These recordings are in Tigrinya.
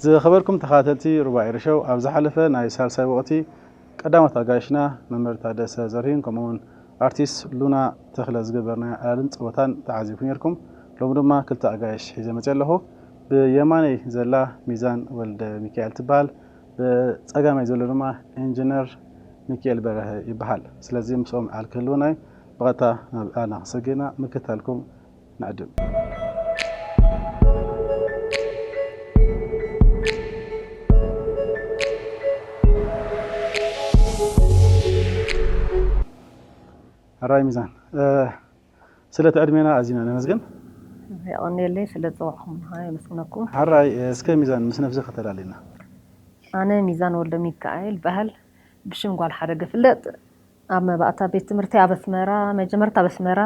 ዝኸበርኩም ተኸታተልቲ ሩባ ኤሪ ሾው፣ ኣብ ዝሓለፈ ናይ ሳልሳይ ወቕቲ ቀዳሞት ኣጋይሽና መምህር ታደሰ ዘርሂን ከምኡውን ኣርቲስት ሉና ተኽለ ዝገበርናዮ ዕላልን ጸወታን ተዓዚብኩም ነርኩም። ሎሚ ድማ ክልተ ኣጋይሽ ሒዘ መጽየ ኣለኹ። ብየማነይ ዘላ ሚዛን ወልደ ሚካኤል ትበሃል። ብጸጋመይ ዘሎ ድማ ኢንጂነር ሚካኤል በርሀ ይበሃል። ስለዚ ምስኦም ዕላል ክህልወና እዩ። ብቐጥታ ናብ ዕላልና ክንሰግር ኢና። ምክትታልኩም ንዕድም። ሕራይ ሚዛን፣ እ፣ ስለ እቲ ዕድሜና ኣዚና ነመስግን። የቐንየለይ ስለ ዝጸዋዕኹምና የመስግነኩም። ሕራይ፣ እ፣ እስከ ሚዛን ምስ ነብስኺ ከተላልይና። ኣነ ሚዛን ወልደ ሚካኤል በሃል፣ ብሽም ጓል ሓደገ ፍለጥ። ኣብ መባእታ ቤት ትምህርቲ ኣብ ኣስመራ፣ መጀመርታ ኣብ ኣስመራ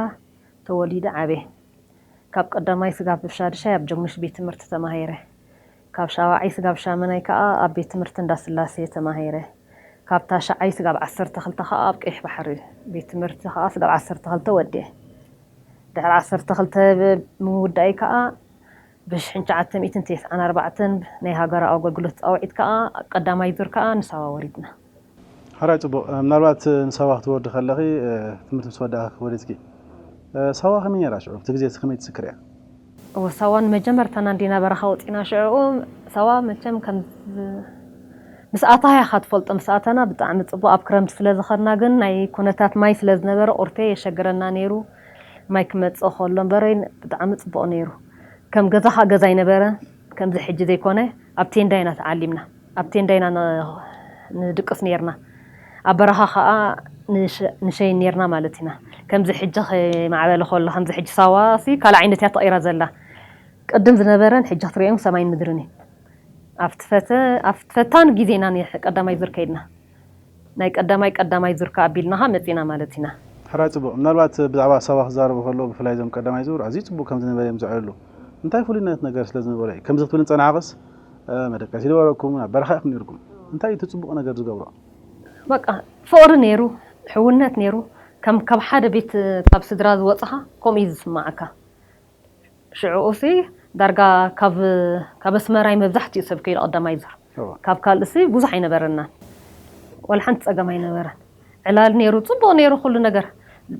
ተወሊደ ዓብየ። ካብ ቀዳማይ ስጋብ ሻድሻይ ኣብ ጀሙሽ ቤት ትምህርቲ ተማሂረ። ካብ ሻብዓይ ስጋብ ሻመናይ ከኣ ኣብ ቤት ትምህርቲ እንዳስላሴ ተማሂረ። ካብ ታሽዓይ ስጋብ ዓሰርተ ክልተ ከኣ ኣብ ቀይሕ ባሕሪ ቤት ትምህርቲ ከኣ ስጋብ ዓሰርተ ክልተ ወድየ። ድሕሪ ዓሰርተ ክልተ ብ-፣ ምውዳእይ ከኣ ብሽሕን ትሽዓተ ሚእትን ተስዓን ኣርባዕተን ናይ ሃገራዊ ኣገልግሎት ጻውዒት ከኣ ቀዳማይ ዙር ከኣ ንሳዋ ወሪድና። ሕራይ ጽቡቕ። ምናልባት ንሳዋ ክትወርዲ ከለኺ፣ ትምህርቲ ምስ ወዳእኺ ወሪድኪ። ሳዋ ከመይ ነይራ ሽዑ? እቲ ግዜ ከመይ ትዝክርያ? እወ፣ ሳዋ ንመጀመርታና እንዲና በረኻ ወጺና ሽዑ። ሳዋ መቸም ከም ዝ-፣ ምስ ኣታና ኢኻ ትፈልጦ። ምስ ኣታና ብጣዕሚ ጽቡቕ፣ ኣብ ክረምቲ ስለ ዝኸድና ግን ናይ ኩነታት ማይ ስለ ዝነበረ ቁርቴ የሸግረና ነይሩ። ማይ ክመጽእ ከሎ እምበረይ ብጣዕሚ ጽቡቕ ነይሩ። ከም ገዛኻ ገዛ ኣይነበረ፣ ከምዚ ሕጂ ዘይኮነ ኣብ ቴንዳ ኢና ተዓሊምና። ኣብ ቴንዳ ኢና ን-፣ ንድቅስ ነይርና። ኣብ በረኻ ኸኣ ንሸ-፣ ንሸይን ነይርና ማለት ኢና። ከምዚ ሕጂ ከይማዕበለ ከሎ፣ ከምዚ ሕጂ ሳዋ ሲ ካልእ ዓይነት እያ ተቐይራ ዘላ። ቅድም ዝነበረን ሕጂ ክትሪኦም ሰማይን ምድርን እዩ። ኣብቲ ፈተ-፣ ኣብቲ ፈታኒ ግዜ ኢና ን-፣ ቀዳማይ ዙር ከይድና። ናይ ቀዳማይ፣ ቀዳማይ ዙር ከኣ ኣቢልና ኸኣ መጺና ማለት ኢና። ሕራይ ጽቡቕ። ምናልባት ብዛዕባ ሳዋ ክዛረቡ ከለዉ፣ ብፍላይ እዞም ቀዳማይ ዙር ኣዝዩ ጽቡቕ ከም ዝነበረ እዮም ዘዕልሉ። እንታይ ፍሉይነት ነገር ስለ ዝነበሮ እዩ? ከምዚ ክትብል ዝጸናሕክስ፣ እ፣ መደቀሲ ይነበረኩም፣ ኣብ በረኻ ኢኹም ነይርኩም። እንታይ እዩ እቲ ጽቡቕ ነገር ዝገብሮ? በቃ ፍቕሪ ነይሩ፣ ሕውነት ነይሩ። ከም ካብ ሓደ ቤት፣ ካብ ስድራ ዝወጽኻ ከምኡ እዩ ዝስምዓካ። ሽዑኡሲ ዳርጋ ካብ፣ ካብ ኣስመራይ መብዛሕትኡ ሰብ ከይዱ ቀዳማይ ዙር። እዋ። ካብ ካልእሲ ብዙሕ ኣይነበረናን። ዋላ ሓንቲ ጸገም ኣይነበረን። ዕላል ነይሩ፣ ጽቡቕ ነይሩ ኩሉ ነገር።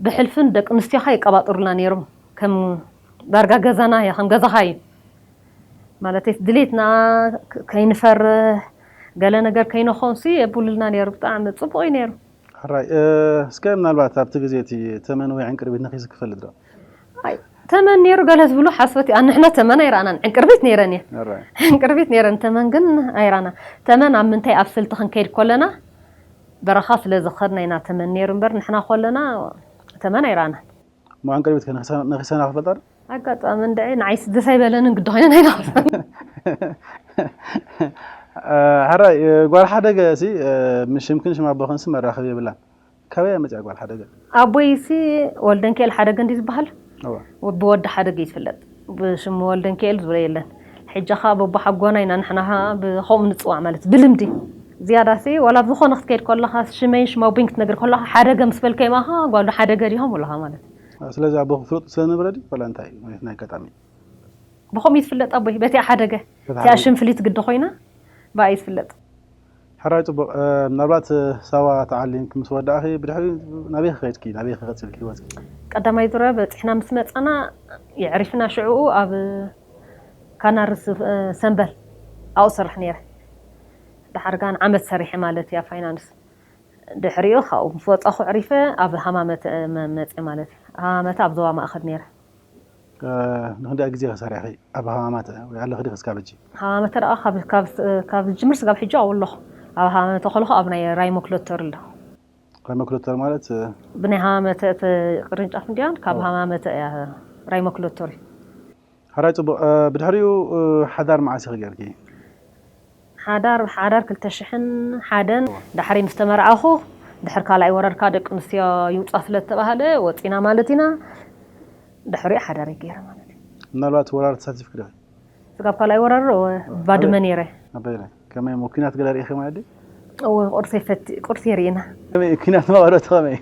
ብሕልፍን ደቂ ኣንስትዮኻ የቀባጥሩልና ነይሮም። ከም ዳርጋ ገዛና እያ፣ ከም ገዛኻ እዩ። ማለተይ ድሌትና ከ-፣ ከይንፈርህ፣ ገለ ነገር ከይንኾንሲ የብሉልና ነይሩ። ብጣዕሚ ጽቡቕ እዩ ነይሩ። ሕራይ፣ እ፣ እስከ ምናልባት ኣብቲ ግዜ እቲ ተመን ወይ ዕንቅርቢት ነኺስኪ ይፈልጥ ዶ? ኣይ፣ ተመን ነይሩ ገለ ዝብሉ ሓሶት እዩ። ኣንሕና ተመን ኣይረኣናን። ዕንቅርቢት ነይረን እየን። ሕራይ። ዕንቅርቢት ነይረን፣ ተመን ግን ኣይረኣናን። ተመን ኣብ ምንታይ፣ ኣብ ስልቲ ክንከይድ ከለና በረኻ ስለ ዝኸድና ኢና ተመን ነይሩ እምበር ንሕና ከለና ተመን ኣይረኣናን። እሞ ዕንቅርቢት ከ ነኺሳ-፣ ነኺሰና ክፈልጣ ዶ? ኣጋጣሚ እንድዒ ንዓይስ ደስ ኣይበለንን ግዲ ኮይነን ኣይናቕፈን። እ፣ ሕራይ፣ እ፣ ጓል ሓደገ ሲ፣ እ፣ ምስ ሽምክን ሽም ኣቦኽንሲ መራኸቢ የብላን። ካበይ እያ መጺኣ ጓል ሓደገ? ኣቦይሲ ወልደንኪኤል ሓደገ እንዲ ዝበሃል? እዋ። ወ-፣ ብወዲ ሓደገ እዩ ዝፍለጥ። ብሽም ወልደንኪኤል ዝብሎ የለን። ሕጂ ኸኣ በቦሓጎና ኢና ንሕና ኸኣ ብኸምኡ ንጽዋዕ ማለት ብልምዲ። ዝያዳሲ ዋላ ኣብ ዝኾነ ክትከይድ ከለኻ ሽመይን ሽም ኣቦይን ክትነግር ከለኻ ሓደገ ምስ በልካዮም ኢኻ ጓሉ ሓደገ ዲኹም ኣለኻ ማለት። ስለዚ ኣቦኺ ፍሉጥ ስለ ዝነበረ ድዩ ዋላ እንታይ እዩ? ናይ ኣጋጣሚ? ብኸምኡ እዩ ዝፍለጥ ኣቦይ። በቲኣ ሓደገ። በቲ እቲኣ ሓደገ። ሽም ፍልይቲ ግዲ ኮይና ብኣ እዩ ዝፍለጥ። ሕራይ ጽቡቕ። እ፣ ምናልባት፣ እ፣ ሳዋ ተዓሊምኪ ምስ ወዳእኺ ብድሕሪኡ ናበይ ከይድኪ? ናበይ ከይድኪ ቀጺልኪ ህይወትኪ? ቀዳማይ ዙርያ በጺሕና ምስ መጻና የዕሪፍና ሽዕኡ ኣብ ካናርስ፣ እ፣ ሰምበል ኣብኡ ሰርሕ ነይረ። ደሓር ጋን ዓመት ሰሪሐ ማለት እያ ፋይናንስ። ድሕሪኡ ካብኡ ምስ ወጻኹ ዕሪፈ ኣብ ሃማመተ መ-፣ መጽየ ማለት እዩ። ሃማመተ ኣብ ዞባ ማእከል ነይረ። እ፣ ንኽንደይ ግዜ ከ ሰሪሕኺ ኣብ ሃማማተ ወይ ኣለኺ ዲኺ እስካብ ሕጂ? ሃማመተ ደኣ ካብ፣ ካብ፣ ካብ ዝጅምር ስጋብ ሕጂ ኣብኡ ኣለኹ። ኣብ ሃማመተ ከለኹ ኣብ ናይ ራይሞ ክለተር ኣለኹ። ራይሞ ክለተር ማለት፣ እ፣ ብናይ ሃማመተ እቲ ቅርንጫፍ እንድያን ካብ እዎ። ሃማመተ እያ ራይሞ ክለተር እዩ። ሕራይ ጽቡቕ። እ፣ ብድሕሪኡ፣ እ፣ ሓዳር መዓስ ኢኺ ጌርኪ? ሓዳር፣ ሓዳር ክልተ ሽሕን ሓደን እዋ። ድሕሪ ምስ ተመርዓኹ፣ ድሕሪ ካልኣይ ወረርካ ደቂ ኣንስትዮ ይውጻ ስለ ዝተባህለ ወጺና ማለት ኢና። ድሕሪኡ ሓዳር ገይረ ማለት እዩ። ምናልባት ወራር ተሳቲፍኪ ዶ? ስጋብ ካልኣይ ወራር እወ፣ ባድመ ኣበይ? ነይረ። ኣበይ ነይረ? ከመይ እሞ ኲናት ገለ ርኢኺ ማለት ድዩ? እወ፣ ቁርሲ ፈቲ-፣ ቁርሲ ርኢና። ከመይ ኲናት መቐረቱ ከመይ?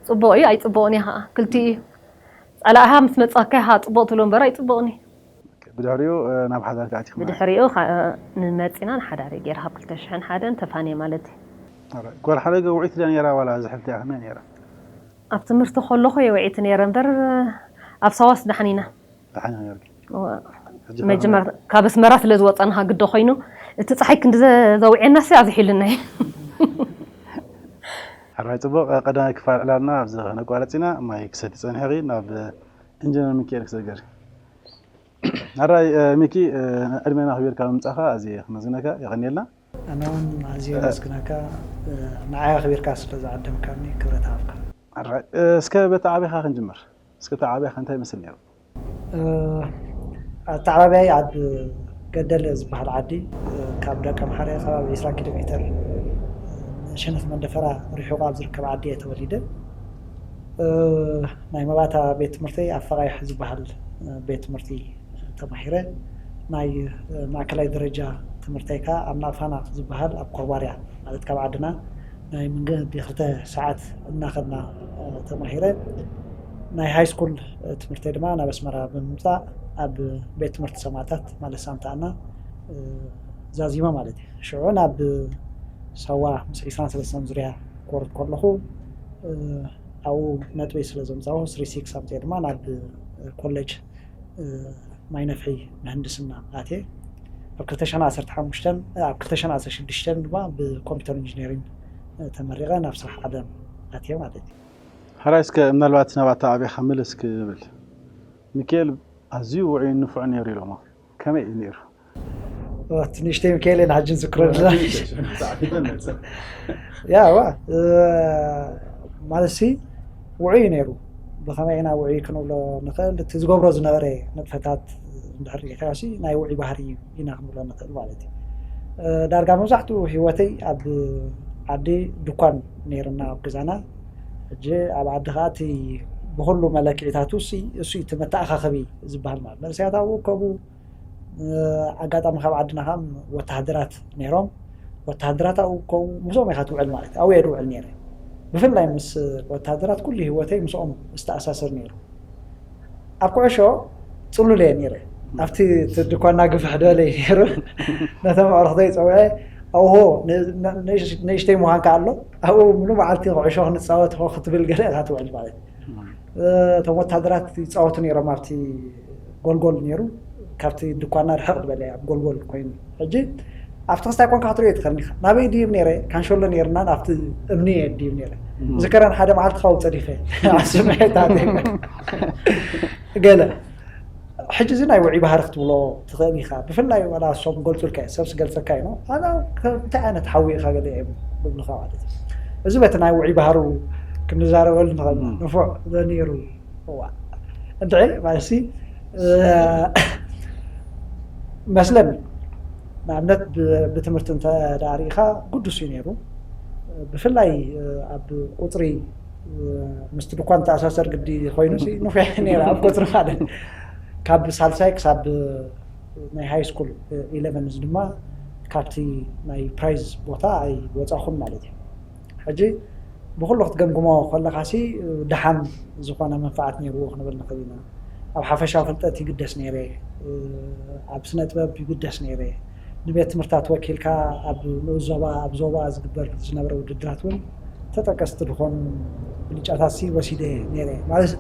ጽቡቕ እዩ፣ ኣይጽቡቕን እዩ ኸዓ። ክልቲኡ እዩ። ጸላእኻ ምስ መጸካ ኢኻ ጽቡቕ ትብሎ እምበር ኣይጽቡቕን እዩ። ብድሕሪኡ ናብ ሓዳር ክኣቲኹም? ብድሕሪኡ ንመፂና ንሓዳር ገይረ ካብ ክልተ ሽሕን ሓደን ተፋንየ ማለት እዩ። ጓል ሓደገ ውዒት ድያ ነይራ ዋላ ዝሕልቲ ኣኽና ነይራ? ኣብ ትምህርቲ ከለኹ የውዒት ነይረ እምበር ኣብ ሳዋስ ዳሕኒና ዳሕና ነርኪ መጀመር ካብ ኣስመራ ስለ ዝወፀና ግዶ ኮይኑ እቲ ፀሓይ ክንዲ ዘውዕየና ሲ ኣዝሒሉና እዩ። ሓራይ ፅቡቕ። ቀዳማይ ክፋል ዕላልና ኣብዚ ከነቋረፂና ማይ ክሰቲ ፀንሐ ናብ ኢንጂነር ሚካኤል ክሰገር። ሓራይ ሚኪ፣ ዕድሜና ክቢርካ ምምፃኻ ኣዝየ ክመዝግነካ የቐንየልና። ኣነ እውን ኣዝየ የመስግነካ። ንዓይ ኣኽቢርካ ስለ ዝዓደምካኒ ክብረት ሃብካ። እስከ በቲ ዓቢኻ ክንጅምር። እስከ እቲ ዓቢኻ እንታይ ይመስል ነይሩ? ኣተዓባብያይ ኣብ ገደለ ዝበሃል ዓዲ ካብ ደቀምሓረ ከባቢ ዒስራ ኪሎ ሜትር ሸነኽ መንደፈራ ርሒቑ ኣብ ዝርከብ ዓዲ እየ ተወሊደ። ናይ መባእታ ቤት ትምህርተይ ኣብ ፈቓይሕ ዝበሃል ቤት ትምህርቲ ተማሂረ። ናይ ማእከላይ ደረጃ ትምህርተይ ከኣ ኣብ ናቕፋና ዝበሃል ኣብ ኮርባርያ ማለት ካብ ዓድና ናይ መንገዲ ክልተ ሰዓት እናኸድና ተማሂረ። ናይ ሃይ ስኩል ትምህርተይ ድማ ናብ ኣስመራ ብምምፃእ ኣብ ቤት ትምህርቲ ሰማእታት ማለት ሳንታ ኣና ዛዚመ ማለት እዩ። ሽዑ ናብ ሳዋ ምስ ዒስራን ሰለስተን ዙርያ ክወርድ ከለኹ ኣብኡ ነጥበይ ስለ ዘምፃእኩ ስሪ ሲክስ ኣምፅኤ ድማ ናብ ኮሌጅ ማይ ነፍሒ ምህንድስና ኣትየ። ኣብ ክልተ ሽሕን ዓሰርተ ሓሙሽተን ኣብ ክልተ ሽሕን ዓሰርተ ሽዱሽተን ድማ ብኮምፒውተር ኢንጂነሪንግ ተመሪቐ ናብ ስራሕ ዓለም ኣትየ ማለት እዩ። ሕራይ እስከ ምናልባት ናብ ኣተዓባብያኻ ምልስ ክብል፣ ሚካኤል ኣዝዩ ውዑይን ንፉዕን ነይሩ ኢሎሞ። ከመይ እዩ ነይሩ? እቲ ንእሽተይ ሚካኤል ኢና ሕጂ ንዝክሮ ዘለና። ያ ዋ ማለት ሲ ውዑይ እዩ ነይሩ። ብኸመይ ኢና ውዑይ ክንብሎ ንኽእል? እቲ ዝገብሮ ዝነበረ ንጥፈታት እንድሕር ሪኢኻዮ ሲ ናይ ውዑይ ባህሪ እዩ ኢና ክንብሎ ንኽእል ማለት እዩ። ዳርጋ መብዛሕትኡ ህይወተይ ኣብ ዓዲ ድኳን ነይርና ኣብ ገዛና። ሕጂ ኣብ ዓዲ ከዓ እቲ ብኩሉ መለክዒታቱ እሱ እዩ እቲ መተኣኻኸቢ ዝበሃል ማለት መንእሰያት ኣብኡ ከቡ ኣጋጣሚ ካብ ዓድና ከዓ ወተሃደራት ነይሮም። ወተሃደራት ኣብኡ ከው ምስኦም ኢኻ ትውዕል ማለት ኣብኡ እየ ድውዕል ነይረ። ብፍላይ ምስ ወተሃደራት ኩሉ ህይወተይ ምስኦም ዝተኣሳሰር ነይሩ። ኣብ ኩዕሾ ፅሉል እየ ነይረ። ኣብቲ ድኳና ግፍሕ ደበለ እዩ ነይሩ። ነቶም ኣዕሩኽተይ ፀውዐ ኣብሆ ንእሽተይ ምዃን ከ ኣሎ ኣብኡ ምሉ መዓልቲ ኩዕሾ ክንፃወት ክትብል ገለ ኢኻ ትውዕል ማለት እዩ። እቶም ወታደራት ይፃወቱ ነይሮም ኣብቲ ጎልጎል ነይሩ። ካብቲ ድኳና ርሕቕ ዝበለ ኣብ ጎልጎል ኮይኑ ሕጂ ኣብቲ ክስታይ ኮንካ ክትሪኦ ትኽእል ኢኻ። ናበይ ድይብ ነይረ? ካንሸሎ ነይርና ኣብቲ እምኒ እየ ድይብ ነይረ። ዝከረን ሓደ መዓልቲ ካብኡ ፀዲፈ ኣስምዐታት ገለ ሕጂ እዚ ናይ ውዒ ባህሪ ክትብሎ ትኽእል ኢኻ። ብፍላይ ዋላ እሶም ገልፁልካ እዩ ሰብስ ገልፀካ እዩ ኣና እንታይ ዓይነት ሓዊ ኢኻ ገለ እዮም ብብልኻ ማለት እዩ። እዚ በቲ ናይ ውዒ ባህሩ ክንዛረበሉ ንኽእል ንፉዕ ነይሩ። እዋ እንድዒ ማለት መስለኒ ንኣብነት ብትምህርቲ እንተ ርኢኻ ግዱስ እዩ ነይሩ። ብፍላይ ኣብ ቁፅሪ ምስቲ ድኳን ተኣሳሰር ግዲ ኮይኑ ንፉዕ ነይረ ኣብ ቁፅሪ ማለት ካብ ሳልሳይ ክሳብ ናይ ሃይ ስኩል ኢለቨን እዚ ድማ ካብቲ ናይ ፕራይዝ ቦታ ኣይወፃኹን ማለት እዩ። ሕጂ ብኩሉ ክትገምግሞ ከለካ ሲ ደሓን ዝኾነ መንፈዓት ነይርዎ ክንብል ንኽእል ኢና። ኣብ ሓፈሻዊ ፍልጠት ይግደስ ነይረ፣ ኣብ ስነ ጥበብ ይግደስ ነይረ። ንቤት ትምህርታት ወኪልካ ኣብ ንኡስ ዞባ ኣብ ዞባ ዝግበር ዝነበረ ውድድራት እውን ተጠቀስቲ ዝኾኑ ብልጫታት ሲ ወሲደ ነይረ ማለት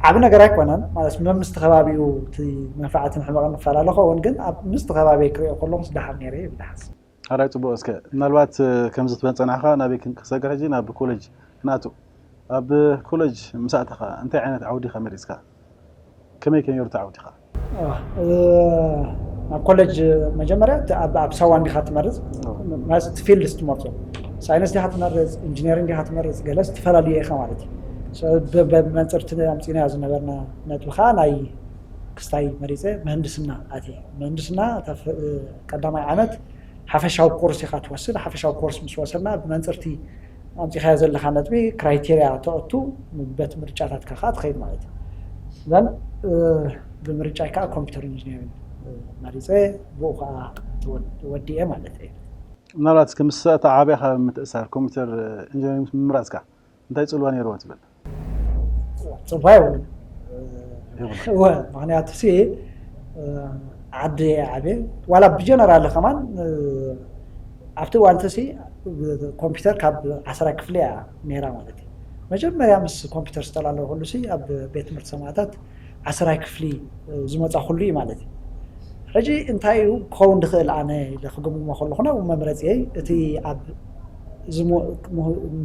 ዓብ ነገር ኣይኮነን ማለት መምስቲ ከባቢኡ እቲ መንፈዓትን ሕመቕን ንፈላለ ኸውን ግን ኣብ ምስቲ ከባቢ ክሪኦ ከሎ ምስ ደሓን ነይረ ይብል ደሓስ ሓራይ ፅቡቅ እስከ ምናልባት ከምዚ ትበን ፀናሕካ ናበይ ክንሰግር ሕጂ ናብ ኮሌጅ ክንኣቱ ኣብ ኮሌጅ ምሳእተኻ እንታይ ዓይነት ዓውዲ ኢኻ መሪፅካ ከመይ ከ ነይሩ እቲ ዓውዲ ኢኻ ናብ ኮሌጅ መጀመርያ ኣብ ሳዋ እንዲኻ ትመርፅ ማለት እቲ ፊልድ ስትመርፆ ሳይንስ ዲኻ ትመርፅ ኢንጂነሪንግ ዲኻ ትመርፅ ገለ ዝተፈላለዩ ኢኻ ማለት እዩ ብመንፅርቲ ኣምፂናዮ ዝነበርና ነጥቢ ከዓ ናይ ክስታይ መሪፀ ምህንድስና ኣትየ ምህንድስና ቀዳማይ ዓመት ሓፈሻዊ ኮርስ ኢኻ ትወስድ ሓፈሻዊ ኮርስ ምስ ወሰድና ብመንፅርቲ ኣምፂኻዮ ዘለካ ነጥቢ ክራይቴርያ ተእቱ በቲ ምርጫታትካ ከዓ ትኸይድ ማለት እዩ ዘን ብምርጫይ ከዓ ኮምፒተር ኢንጂነሪንግ መሪፀ ብኡ ከዓ ወዲኤ ማለት እዩ ምናልባት እስከ ምስ ኣተዓባብያኻ ምትእሳር ኮምፒተር ኢንጂነሪንግ ምስ ምምራፅካ እንታይ ፅልዋ ነይርዎ ትብል ፅልዋ የብሉን ምክንያቱ ሲ ዓዲ ዓብየ ዋላ ብጀነራል ከማን ኣብቲ እዋን ተሲ ኮምፒውተር ካብ ዓስራይ ክፍሊ እያ ነይራ ማለት እዩ። መጀመርያ ምስ ኮምፒውተር ዝተላለኹሉ ሲ ኣብ ቤት ትምህርቲ ሰማእታት ዓስራይ ክፍሊ ዝመፃኹሉ እዩ ማለት እዩ። ሕጂ እንታይ እዩ ክኸውን ዝኽእል? ኣነ ኢለ ክግምግሞ ከለኹ ናብ መምረፂየይ እቲ ኣብ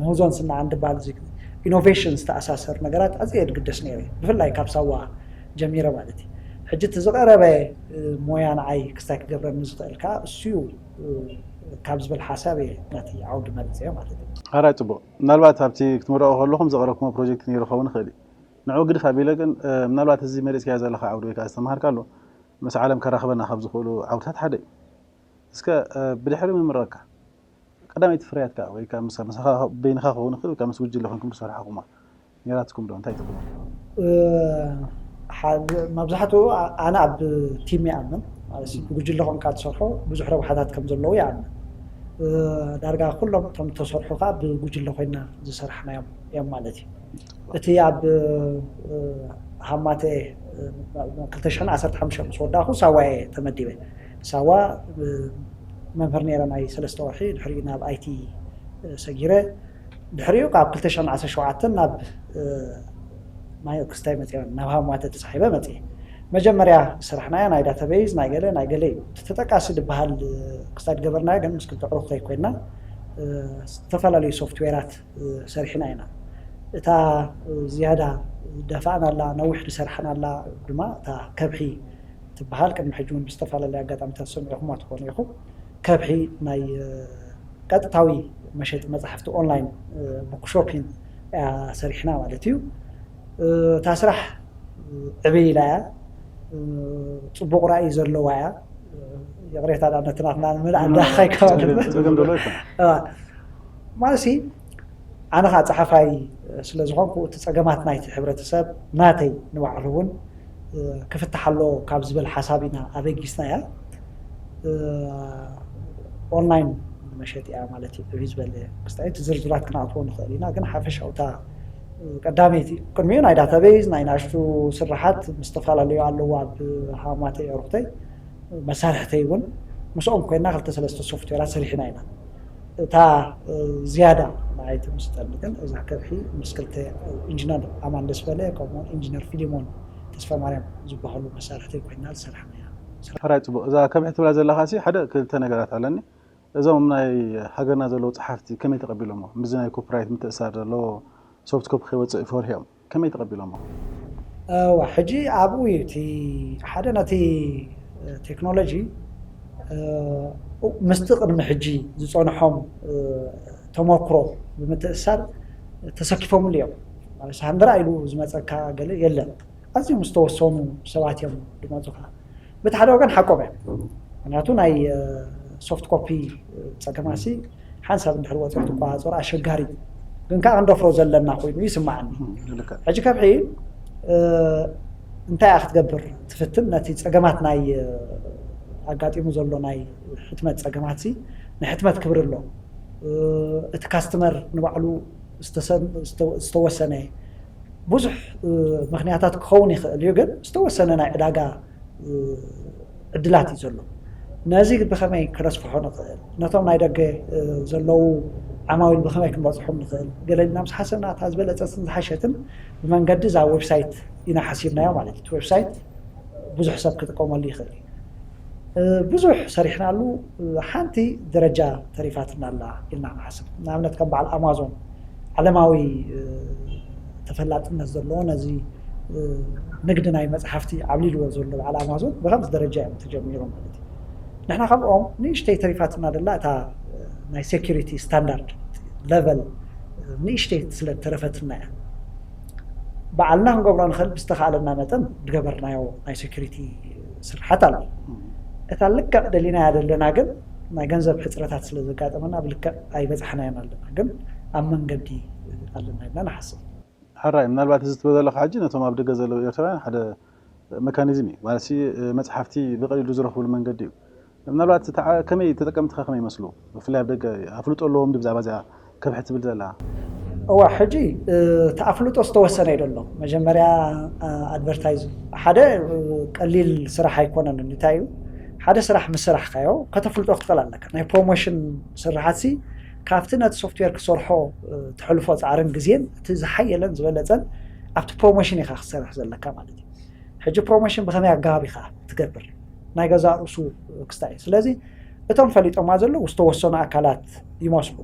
ምህዞን ስናዓን ድበሃል ኢኖቬሽን ዝተኣሳሰር ነገራት ኣዝየ ድግደስ ነይረ፣ ብፍላይ ካብ ሳዋ ጀሚረ ማለት እዩ። ሕጂ እቲ ዝቐረበ ሞያ ንዓይ ክስታይ ክገብረኒ ዝኽእል ከዓ እሱ እዩ ካብ ዝብል ሓሳብ እየ ነቲ ዓውዲ መሪፀዮ ማለት እዩ። ሓራይ ፅቡቕ። ምናልባት ኣብቲ ክትምረቑ ከለኹም ዘቕረብኩሞ ፕሮጀክት ነይሩ ክኸውን ይኽእል እዩ። ንዕኡ ግድፍ ኣቢለ ግን ምናልባት እዚ መሪፅካዮ ዘለኻ ዓውዲ ወይ ከዓ ዝተምሃርካሉ ምስ ዓለም ከራኽበና ካብ ዝኽእሉ ዓውድታት ሓደ እዩ። እስከ ብድሕሪ ምምራቕካ ቀዳመይቲ ፍርያትካ ወይ ከዓ ምስ ምሳኻ በይንኻ ክኸውን ይኽእል ወይ ከዓ ምስ ጉጅለ ኮንኩም ዝሰርሓኹማ ነይራትኩም ዶ? እንታይ ትብሉ? መብዛሕትኡ ኣነ ኣብ ቲም ይኣምን ማለት እዩ። ብጉጅለ ኮንካ ትሰርሖ ብዙሕ ረብሓታት ከም ዘለዉ ይኣምን። ዳርጋ ኩሎም እቶም ተሰርሑ ከዓ ብጉጅለ ኮይና ዝሰራሕናዮም እዮም ማለት እዩ። እቲ ኣብ ሃማተ ክልተ ሽሕን ዓሰርተ ሓሙሽተን ምስ ወዳእኹ ሳዋ እየ ተመዲበ። ሳዋ መምህር ነይረ ናይ ሰለስተ ወርሒ፣ ድሕሪኡ ናብ ኣይቲ ሰጊረ። ድሕሪኡ ካብ ክልተ ሽሕን ዓሰርተ ሸውዓተን ናብ ማዮ ክስታይ መፅየ፣ ናብ ሃማተ ተሳሒበ መፅየ። መጀመርያ ዝሰራሕናዮ ናይ ዳታቤዝ ናይ ገለ ናይ ገለ እዩ። እቲ ተጠቃሲ ዝበሃል ክስታይ ዝገበርናዮ ግን ምስ ክልተ ዕሩኽተይ ኮይና ዝተፈላለዩ ሶፍትዌራት ሰሪሕና ኢና። እታ ዝያዳ ደፋእናላ ነዊሕ ዝሰርሓናላ ድማ እታ ከብሒ ትበሃል። ቅድሚ ሕጂ እውን ብዝተፈላለየ ኣጋጣሚታት ሰሚዕኹማ ትኾኑ ኢኹም። ከብሒ ናይ ቀጥታዊ መሸጢ መፅሓፍቲ ኦንላይን ቡክ ሾፒንግ እያ ሰሪሕና ማለት እዩ። እታ ስራሕ ዕብይ ኢላ እያ። ፅቡቕ ራእይ ዘለዋ እያ። ይቕሬታ ዳ ነቲ ናትና ንምልኣት ዳ ከይከዋል ፀገም ዘሎ ይኮነ። ማለት ኣነ ከዓ ፀሓፋይ ስለ ዝኾንኩ እቲ ፀገማት ናይቲ ሕብረተሰብ ናተይ ንባዕሉ እውን ክፍታሕ ኣሎ ካብ ዝብል ሓሳብ ኢና ኣበጊስና እያ። ኦንላይን መሸጢ እያ ማለት እዩ። ብብይ ዝበለ ክስታይ እቲ ዝርዝራት ክንኣትዎ ንኽእል ኢና፣ ግን ሓፈሻውታ ቀዳመይቲ ቅድሚኡ ናይ ዳታቤዝ ናይ ናሽቱ ስራሓት ምስ ዝተፈላለዩ ኣለዎ ኣብ ሃማተይ ዕሩኽተይ መሳርሕተይ እውን ምስኦም ኮይና ክልተ ሰለስተ ሶፍትዌራት ሰሪሕና ኢና። እታ ዝያዳ ንዓይ ትምስጠኒ ግን እዛ ከብሒ ምስ ክልተ ኢንጂነር ኣማን ደስበለ ከምኡውን ኢንጂነር ፊሊሞን ተስፋማርያም ዝበሃሉ መሳርሕተይ ኮይና ዝሰራሕናያ። ሕራይ ፅቡቕ። እዛ ከብሒ ትብላ ዘለኻ ሲ ሓደ ክልተ ነገራት ኣለኒ። እዞም ናይ ሃገርና ዘለዉ ፀሓፍቲ ከመይ ተቐቢሎሞ? ምስዚ ናይ ኮፒራይት ምትእሳር ዘለዎ ሶፍት ኮፒ ከይወፅእ ፈርሂኦም ከመይ ተቐቢሎሞ? እዋ ሕጂ ኣብኡ እዩ እቲ ሓደ ነቲ ቴክኖሎጂ ምስቲ ቅድሚ ሕጂ ዝፀንሖም ተመክሮ ብምትእሳር ተሰኪፎምሉ እዮም። ማለት ሃንደራ ኢሉ ዝመፀካ ገለ የለን። ኣዝዮም ዝተወሰኑ ሰባት እዮም ዝመፁኻ። በቲ ሓደ ወገን ሓቆም እዮም። ምክንያቱ ናይ ሶፍት ኮፒ ፀገማሲ ሓንሳብ እንድሕር ወፂኡ ክትቆፃፀሮ ኣሸጋሪ እዩ። ግን ከዓ ክንደፍሮ ዘለና ኮይኑ ይስማዓኒ። ሕጂ ከብሒ እንታይ እያ ክትገብር ትፍትን ነቲ ፀገማት ናይ ኣጋጢሙ ዘሎ ናይ ሕትመት ፀገማት ሲ ናይ ሕትመት ክብሪ ኣሎ። እቲ ካስተመር ንባዕሉ ዝተወሰነ ብዙሕ ምክንያታት ክኸውን ይኽእል እዩ፣ ግን ዝተወሰነ ናይ ዕዳጋ ዕድላት እዩ ዘሎ። ነዚ ብኸመይ ክነስፍሖ ንኽእል? ነቶም ናይ ደገ ዘለዉ ዓማዊል ብኸመይ ክንበፅሖም ንኽእል? ገለ ኢልና ምስ ሓሰብና እታ ዝበለፀትን ዝሓሸትን ብመንገዲ እዛ ዌብሳይት ኢና ሓሲብናዮ ማለት እዩ። ዌብሳይት ብዙሕ ሰብ ክጥቀመሉ ይኽእል እዩ። ብዙሕ ሰሪሕናሉ፣ ሓንቲ ደረጃ ተሪፋትና ኣላ ኢልና ንሓስብ። ንኣብነት ከም በዓል ኣማዞን ዓለማዊ ተፈላጥነት ዘለዎ ነዚ ንግዲ ናይ መፅሓፍቲ ዓብሊልዎ ዘሎ በዓል ኣማዞን ብከምዚ ደረጃ እዮም ተጀሚሮም ማለት እዩ። ንሕና ከምኦም ንእሽተይ ተሪፋትና ደላ እታ ናይ ሴኩሪቲ ስታንዳርድ ለቨል ንእሽተይ ስለ ተረፈትና እያ። በዓልና ክንገብሮ ንኽእል ብዝተኻእለና መጠን ዝገበርናዮ ናይ ሴኩሪቲ ስርሓት ኣሎ። እታ ልክዕ ደሊናያ ዘለና ግን ናይ ገንዘብ ሕፅረታት ስለ ዘጋጠመና ኣብ ልክዕ ኣይበፃሕናዮን ኣለና፣ ግን ኣብ መንገዲ ኣለና ኢልና ንሓስብ። ሕራይ፣ ምናልባት እዚ ትብሎ ዘለኻ ሕጂ ነቶም ኣብ ደገ ዘለዉ ኤርትራውያን ሓደ መካኒዝም እዩ ማለት መፅሓፍቲ ብቀሊሉ ዝረኽብሉ መንገዲ እዩ። ምናልባት ከመይ ተጠቀምትኻ ከመይ ይመስሉ? ብፍላይ ኣብ ደገ ኣፍልጦ ኣለዎም ብዛዕባ እዚኣ ከብሒ ትብል ዘላ? እዋ ሕጂ እቲ ኣፍልጦ ዝተወሰነ እዩ ዘሎ። መጀመርያ ኣድቨርታይዝ ሓደ ቀሊል ስራሕ ኣይኮነን። እንታይ እዩ ሓደ ስራሕ ምስ ስራሕካዮ ከተፍልጦ ክትኽእል ኣለካ። ናይ ፕሮሞሽን ስራሓትሲ ካብቲ ነቲ ሶፍትዌር ክሰርሖ ትሕልፎ ፃዕርን ግዜን እቲ ዝሓየለን ዝበለፀን ኣብቲ ፕሮሞሽን ኢኻ ክትሰርሕ ዘለካ ማለት እዩ። ሕጂ ፕሮሞሽን ብኸመይ ኣገባብ ኢኻ ትገብር? ናይ ገዛእ ርእሱ ክስታይ እዩ። ስለዚ እቶም ፈሊጦማ ዘለዉ ዝተወሰኑ ኣካላት ይመስሉ።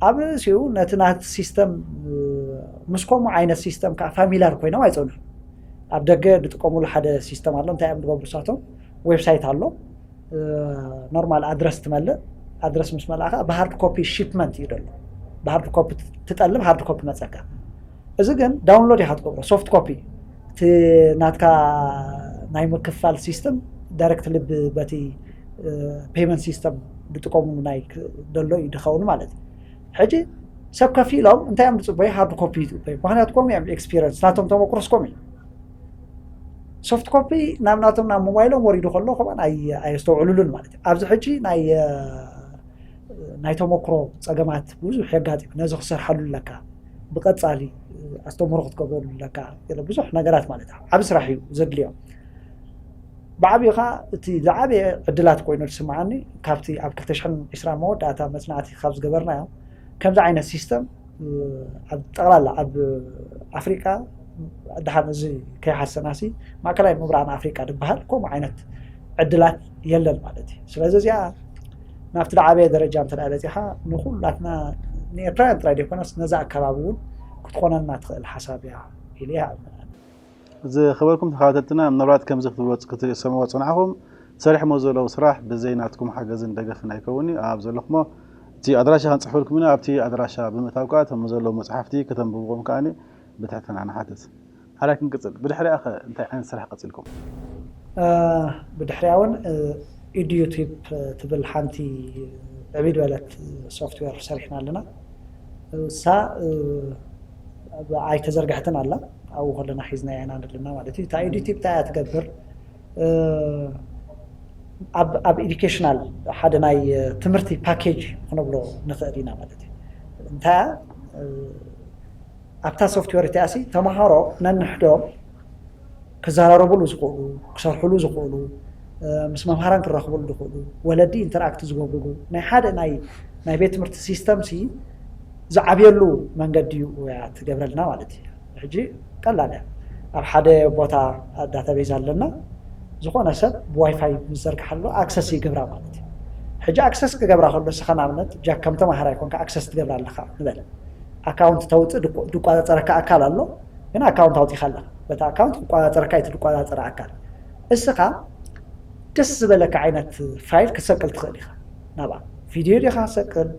ኣብ ርእሲኡ ነቲ ናት ሲስተም ምስ ከምኡ ዓይነት ሲስተም ከዓ ፋሚላር ኮይኖም ኣይፀንሑ። ኣብ ደገ ዝጥቀሙሉ ሓደ ሲስተም ኣሎ። እንታይ እዮም ዝገብሩ ንሳቶም? ዌብሳይት ኣሎ። ኖርማል ኣድረስ ትመልእ። ኣድረስ ምስ መልእኻ ብሃርድ ኮፒ ሺፕመንት እዩ ዘሎ። ብሃርድ ኮፒ ትጠልብ፣ ሃርድ ኮፒ መፀካ። እዚ ግን ዳውንሎድ ኢኻ ትገብሮ፣ ሶፍት ኮፒ። እቲ ናትካ ናይ ምክፋል ሲስተም ዳይሬክት ልብ በቲ ፔመንት ሲስተም ዝጥቀሙ ናይ ዘሎ እዩ ዝኸውን ማለት እዩ። ሕጂ ሰብ ከፊሎም እንታይ እዮም ዝፅበዩ? ሃርድ ኮፒ ይፅበዩ። ምክንያቱ ከምኡ እዮም ኤክስፒሪንስ ናቶም ተመክሮስ ከምኡ እዩ። ሶፍት ኮፒ ናብ ናቶም ናብ ሞባይሎም ወሪዱ ከሎ ከማን ኣየስተውዕሉሉን ማለት እዩ። ኣብዚ ሕጂ ናይ ናይ ተመክሮ ፀገማት ብዙሕ የጋጥም። ነዚ ክሰርሓሉ ኣለካ፣ ብቀፃሊ ኣስተምህሮ ክትገብረሉ ኣለካ፣ ብዙሕ ነገራት ማለት እዩ። ዓብ ስራሕ እዩ ዘድልዮም። ብዓብዩ ከዓ እቲ ዝዓበየ ዕድላት ኮይኑ ዝስምዓኒ ካብቲ ኣብ ክልተ ሽሕን ዕስራን መወዳእታ መፅናዕቲ ካብ ዝገበርናዮ ከምዚ ዓይነት ሲስተም ኣብ ጠቕላላ ኣብ ኣፍሪቃ ደሓን እዚ ከይሓሰናሲ ማእከላይ ምብራቕን ኣፍሪቃ ዝበሃል ከምኡ ዓይነት ዕድላት የለን ማለት እዩ። ስለዚ እዚኣ ናብቲ ዝዓበየ ደረጃ እንተ በፂሓ ንኩላትና ንኤርትራውያን ጥራይ ዘይኮነስ ነዛ ኣከባቢ እውን ክትኾነና ትኽእል ሓሳብ እያ ኢለ ይኣምን። ዝኸበርኩም ተኸታተልትና ምናልባት ከምዚ ክትብሎ ክትሰምዕዎ ዝፀናሕኹም ሰሪሖሞ ዘለዉ ስራሕ ብዘይ ናትኩም ሓገዝን ደገፍን ኣይከውን እዩ። ኣብ ዘለኹሞ እቲ ኣድራሻ ክንፅሕፈልኩም ኢና። ኣብቲ ኣድራሻ ብምእታው ከዓ እቶም ዘለዉ መፅሓፍቲ ከተንብብዎም ከዓ ብትሕትና ንሓትት። ሓራይ ክንቅፅል። ብድሕሪኣ ከ እንታይ ዓይነት ስራሕ ቀፂልኩም? ብድሕሪያ እውን ኢድዩቲፕ ትብል ሓንቲ ዕብይ ዝበለት ሶፍትዌር ሰሪሕና ኣለና። እሳ ኣይተዘርግሐትን ኣላ። ኣብኡ ከለና ሒዝናያ ኢና ዘለና ማለት እዩ። እታ ኢድዩቲፕ እንታይ እያ ትገብር? ኣብ ኤዱኬሽናል ሓደ ናይ ትምህርቲ ፓኬጅ ክነብሎ ንኽእል ኢና ማለት እዩ። እንታይ ኣብታ ሶፍትዌር እቲኣሲ ተምሃሮ ነንሕዶም ክዘራረብሉ ዝኽእሉ፣ ክሰርሕሉ ዝኽእሉ፣ ምስ መምሃራን ክራኽብሉ ዝኽእሉ፣ ወለዲ ኢንተርኣክት ዝገብርሉ ናይ ሓደ ናይ ናይ ቤት ትምህርቲ ሲስተም ሲ ዝዓብየሉ መንገዲ እዩ እያ ትገብረልና ማለት እዩ። ሕጂ ቀላል እያ። ኣብ ሓደ ቦታ ዳታቤዝ ኣለና። ዝኾነ ሰብ ብዋይፋይ ምስ ዘርግሓሉ ኣክሰስ ይገብራ ማለት እዩ። ሕጂ ኣክሰስ ክገብራ ከሎ ንስኻ ንኣብነት ጃክ ከም ተምሃራይ ኮንካ ኣክሰስ ትገብራ ኣለኻ ንበል። ኣካውንት ተውፅእ ድቆ- ድቆፃፀረካ ኣካል ኣሎ፣ ግን ኣካውንት ኣውፂኻ ኣለኻ። በቲ ኣካውንት ክቆፃፀረካ እቲ ድቆፃፀረ ኣካል እስኻ ደስ ዝበለካ ዓይነት ፋይል ክትሰቅል ትኽእል ኢኻ። ናብኣ ቪድዮ ዲኻ ክትሰቅል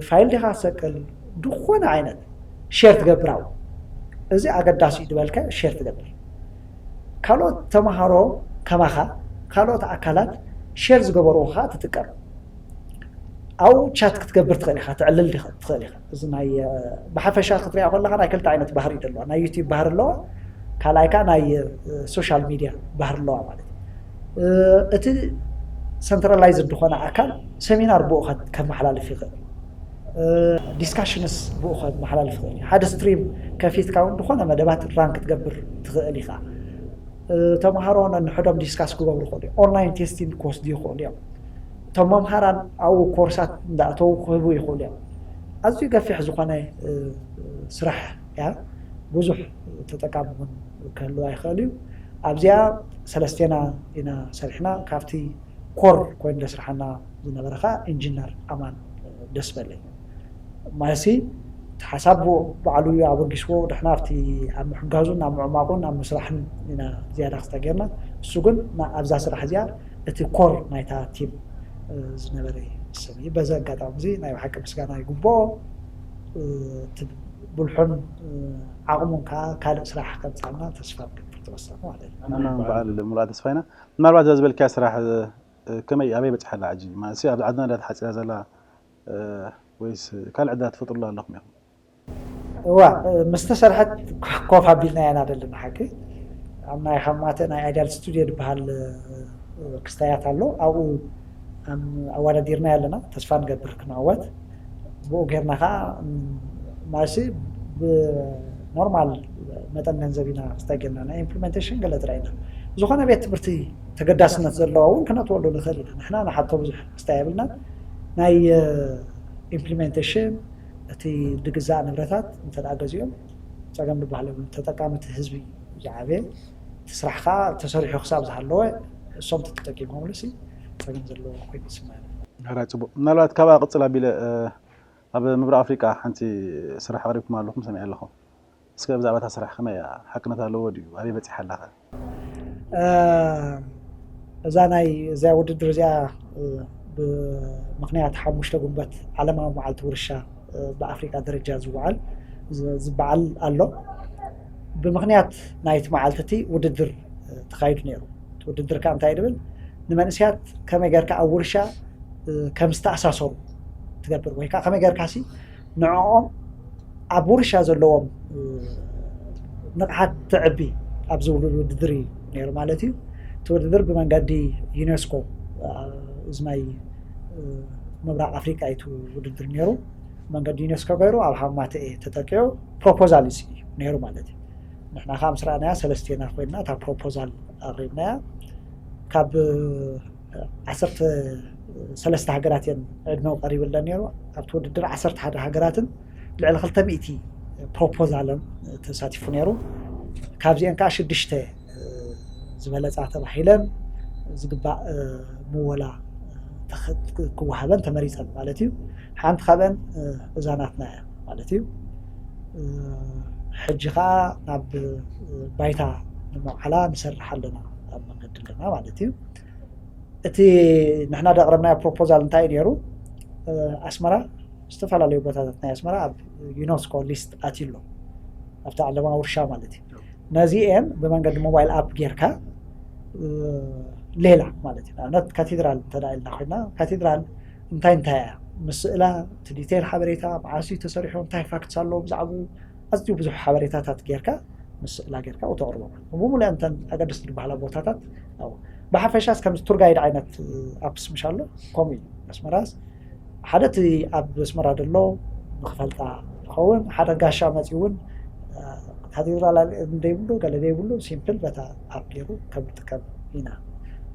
ፋይል ዲኻ ትሰቅል ዝኾነ ዓይነት ሼር ትገብር ኣብኡ። እዚ ኣገዳሲ እዩ ዝበልካዮ ሼር ትገብር። ካልኦት ተምሃሮ ከማኻ ካልኦት ኣካላት ሼር ዝገበርዎ ከዓ ትጥቀም። ኣብኡ ቻት ክትገብር ትኽእል ኢኻ፣ ትዕልል ትኽእል ኢኻ። እዚ ናይ ብሓፈሻ ክትሪኣ ከለኻ ናይ ክልተ ዓይነት ባህሪ እዩ ዘለዋ። ናይ ዩቲዩብ ባህሪ ኣለዋ፣ ካልኣይ ከዓ ናይ ሶሻል ሚድያ ባህሪ ኣለዋ ማለት እዩ። እቲ ሰንትራላይዝድ ዝኾነ ኣካል ሰሚናር ብኡ ከመሓላልፍ ይኽእል፣ ዲስካሽንስ ብኡ ከመሓላልፍ ይኽእል እዩ። ሓደ ስትሪም ከፊትካ እውን ዝኾነ መደባት ራን ክትገብር ትኽእል ኢኻ። ተምሃሮ ነንሕዶም ዲስካስ ክገብሩ ይኽእሉ እዮም። ኦንላይን ቴስቲንግ ክወስዱ ይኽእሉ እዮም። እቶም መምሃራን ኣብኡ ኮርሳት እንዳእተዉ ክህቡ ይኽእሉ እዮም። ኣዝዩ ገፊሕ ዝኾነ ስራሕ እያ። ብዙሕ ተጠቃሚ እውን ክህልዋ ይኽእል እዩ። ኣብዚኣ ሰለስቴና ኢና ሰሪሕና። ካብቲ ኮር ኮይኑ ዘስርሓና ዝነበረ ከዓ ኢንጂነር ኣማን ደስበለ እዩ። ማለትሲ እቲ ሓሳብ ባዕሉ እዩ ኣበጊስዎ። ንሕና ኣብቲ ኣብ ምሕጋዙን ኣብ ምዕማቑን ኣብ ምስራሕን ኢና ዝያዳ ክስታ ጌርና። እሱ ግን ኣብዛ ስራሕ እዚኣ እቲ ኮር ናይታ ቲም ዝነበረ ሰብ እዩ። በዚ ኣጋጣሚ እዚ ናይ ብሓቂ ምስጋና ይግብኦ። እቲ ብልሑን ዓቕሙን ከዓ ካልእ ስራሕ ከምፃልና ተስፋ ንገብር ተወሳኺ ማለት እዩ። ኣነ በዓል ሙሉኣ ተስፋይና ምናልባት እዛ ዝበልካያ ስራሕ ከመይ ኣበይ በፅሓ ኣላ ሕጂ ማለት ኣብዚ ዓድና ዳ ተሓፂራ ዘላ ወይስ ካልእ ዕዳ ትፈጥሩላ ኣለኹም ኢኹም? እዋ ምስ ተሰርሐት ኮፍ ኣቢልና ኢና ዘለና ሓቂ ኣብ ናይ ሓማተ ናይ ኣይዳል ስቱድዮ ዝበሃል ክስታያት ኣሎ ኣብኡ ኣወዳዲርና ኣለና ተስፋ ንገብር ክንዕወት ብኡ ጌርና ከዓ ማሲ ብኖርማል መጠን ገንዘብ ኢና ዝተገና ናይ ኢምፕሊመንቴሽን ገለ ጥራይ ኢና። ዝኾነ ቤት ትምህርቲ ተገዳስነት ዘለዎ እውን ክነትወሉ ንኽእል ኢና። ንሕና ንሓቶ ብዙሕ ክስታይ የብልና። ናይ ኢምፕሊመንቴሽን እቲ ድግዛእ ንብረታት እንተ ገዚኦም ጸገም ዝበሃል የብሉን። ተጠቃሚ እቲ ህዝቢ ዝዓበየ እቲ ስራሕ ከዓ ተሰሪሑ ክሳብ ዝሃለወ እሶም ተጠቂሞምሉ ሲ ጸገም ዘለዎ ኮይኑ ይስማዕ። ሕራይ ጽቡቅ። ምናልባት ካብኣ ቅጽል ኣቢለ ኣብ ምብራቅ ኣፍሪቃ ሓንቲ ስራሕ ኣቅሪብኩም ኣለኹም ሰሚዐ ኣለኹ። እስከ ብዛዕባ እታ ስራሕ ከመይ እያ? ሓቅነት ኣለዎ ድዩ? ኣበይ በጺሓ ኣላ ከ? እዛ ናይ እዚኣ ውድድር እዚኣ ብምኽንያት ሓሙሽተ ጉንበት ዓለማዊ መዓልቲ ውርሻ ብኣፍሪቃ ደረጃ ዝወዓል ዝበዓል ኣሎ። ብምኽንያት ናይቲ መዓልቲ እቲ ውድድር ተኻይዱ ነይሩ። ውድድር ከዓ እንታይ ድብል ንመንእስያት ከመይ ጌርካ ኣብ ውርሻ ከም ዝተኣሳሰሩ ትገብር ወይ ከዓ ከመይ ጌርካ ሲ ንዕኦም ኣብ ውርሻ ዘለዎም ንቕሓት ትዕቢ ኣብ ዝብል ውድድር እዩ ነይሩ ማለት እዩ። እቲ ውድድር ብመንገዲ ዩኔስኮ እዚ ናይ ምብራቕ ኣፍሪቃ እዩ ውድድር ነይሩ። መንገዲ ዩኔስኮ ገይሩ ኣብ ሃማተኤ ተጠቂዑ ፕሮፖዛል እዩ ነይሩ ማለት እዩ። ንሕና ከዓ ምስ ረኣናያ ሰለስቴና ኮይንና እታ ፕሮፖዛል ኣቕሪብናያ። ካብ ዓሰርተ ሰለስተ ሃገራት እየን ዕድመ ቀሪብለን ነይሩ። ኣብቲ ውድድር ዓሰርተ ሓደ ሃገራትን ልዕሊ ክልተ ሚእቲ ፕሮፖዛልን ተሳቲፉ ነይሩ። ካብዚአን ከዓ ሽዱሽተ ዝበለፃ ተባሂለን ዝግባእ ምወላ ክወሃበን ተመሪፀን ማለት እዩ። ሓንቲ ካብአን እዛ ናትና እያ ማለት እዩ። ሕጂ ከዓ ናብ ባይታ ንምውዓላ ንሰርሕ ኣለና ኣብ መንገዲ ኣለና ማለት እዩ። እቲ ንሕና ዘቕረብናዮ ፕሮፖዛል እንታይ እዩ ነይሩ? ኣስመራ ዝተፈላለዩ ቦታታት ናይ ኣስመራ ኣብ ዩኔስኮ ሊስት ኣትዩ ኣሎ ኣብቲ ዓለማዊ ውርሻ ማለት እዩ። ነዚኤን ብመንገዲ ሞባይል ኣፕ ጌርካ ሌላ ማለት እዩ። ንኣብነት ካቴድራል እንተ ኢልና ኮይና ካቴድራል እንታይ እንታይ እያ ምስእላ እቲ ዲቴይል ሓበሬታ መዓስ እዩ ተሰሪሑ እንታይ ፋክትስ ኣለዎ ብዛዕባኡ ኣዝዩ ብዙሕ ሓበሬታታት ጌርካ ምስእላ ጌርካ ተቕርቦ ብሙሉእ እንተን ኣገደስቲ ዝበሃላ ቦታታት ብሓፈሻስ ከምዚ ቱር ጋይድ ዓይነት ኣፕስ ምሽ ኣሎ ከምኡ እዩ ኣስመራስ ሓደ እቲ ኣብ ኣስመራ ዘሎ ንክፈልጣ ይኸውን ሓደ ጋሻ መፂ እውን ካቴድራል እንደይብሉ ገለ ዘይብሉ ሲምፕል በታ ኣፕ ገይሩ ከም ንጥቀም ኢና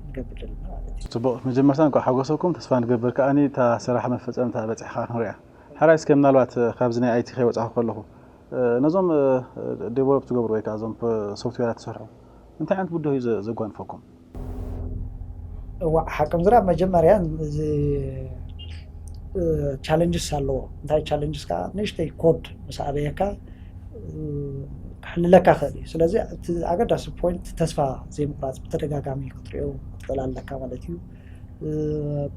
ንገብር ዘለና ማለት እዩ። ፅቡቅ መጀመርታ እንኳ ሓጎሰኩም ተስፋ ንገብር ከዓኒ እታ ስራሕ መፈፀምታ በፂሕካ ክንሪኣ ሓራይ እስከ ምናልባት ካብዚ ናይ ኣይቲ ከይወፃኹ ከለኹ ነዞም ዴቨሎፕ ትገብሩ ወይ ከዓ እዞም ሶፍትዌራት ትሰርሑ እንታይ ዓይነት ብድሆ እዩ ዘጓንፈኩም? እዋ ሓቅም ዝራ መጀመርያ እዚ ቻለንጅስ ኣለዎ እንታይ ቻለንጅስ ከዓ ንእሽተይ ኮድ ምስ ኣበየካ ክሕልለካ ክእል እዩ ስለዚ እቲ ኣገዳሲ ፖይንት ተስፋ ዘይምቁራፅ ብተደጋጋሚ ክትሪኦ ክትኽእል ኣለካ ማለት እዩ